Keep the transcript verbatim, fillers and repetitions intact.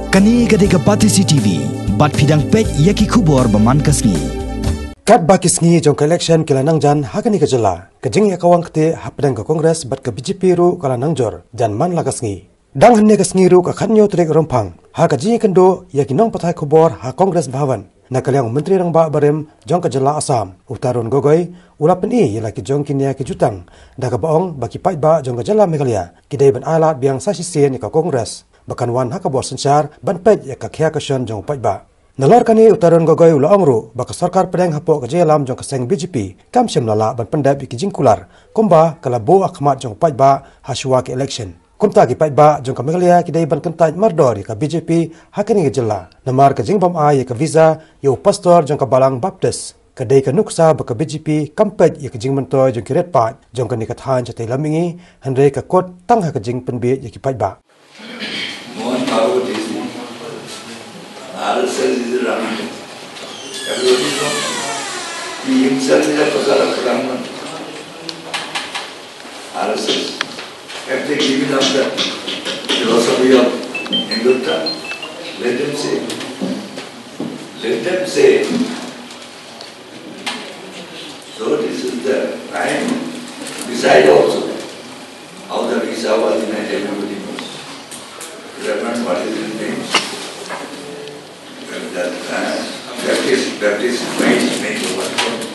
Kane ka dei ka Batesi T V, bad phi dang peit ïa ki khubor ba man ka sngi. Katba ki sngi jong ka election ki la nang jan ha kane ka jylla, ka jingïakawang kti hapdeng ka Congress bad ka B J P ruh ka la nang jur jan man la ka sngi. Dang hynne ka sngi ruh ka khathynñiew tarik Rymphang, ha ka jingïakynduh ïa ki nongpathai khubor ha Congress Bhavan, na ka liang u Myntri Rangbah barim jong ka jylla Assam, u Tarun Gogoi, u la pyni ïa la ki jong ki nia ki jutang, da kaba ong ba ki paidbah jong ka jylla Meghalaya ki dei ban ailad biang sa shisien ïa ka Congress ba kan wan ha ka bor synshar ban peit ïa ka khia ka shon jong u paidbah. Nalor kane u Tarun Gogoi u la ong ruh ba ka sorkar pdeng hapoh ka jingïalam jong ka seng B J P kam shym la lah ban pyndep ïa ki jingkular kumba ka la buh ha khmat jong u paidbah ha shuwa ka election. Kumta ki paidbah jong ka Meghalaya ki dei ban kyntait mardor ïa ka B J P ha kane ka jylla namar ka jingbym ai ïa ka visa ïa u pastor jong ka Balang Baptist ka dei ka nuksa ba ka B J P kam peit ïa ka jingmyntoi jong ki riewpaid jong kane ka thaiñ shatei lam mihngi, hynrei ka kut tang ha ka jingpynbieit ïa ki paidbah. Mohan Babu Desi, R S S is the Raman. Everybody knows. He himself is a Prasad of Brahman. R S S. If they give it up the philosophy of Hindutva, let them say. Let them say. So this is the time. Beside also, how the visa was denied, everybody knows. Reverend, what is his name? That, uh, Baptist, Baptist, Baptist,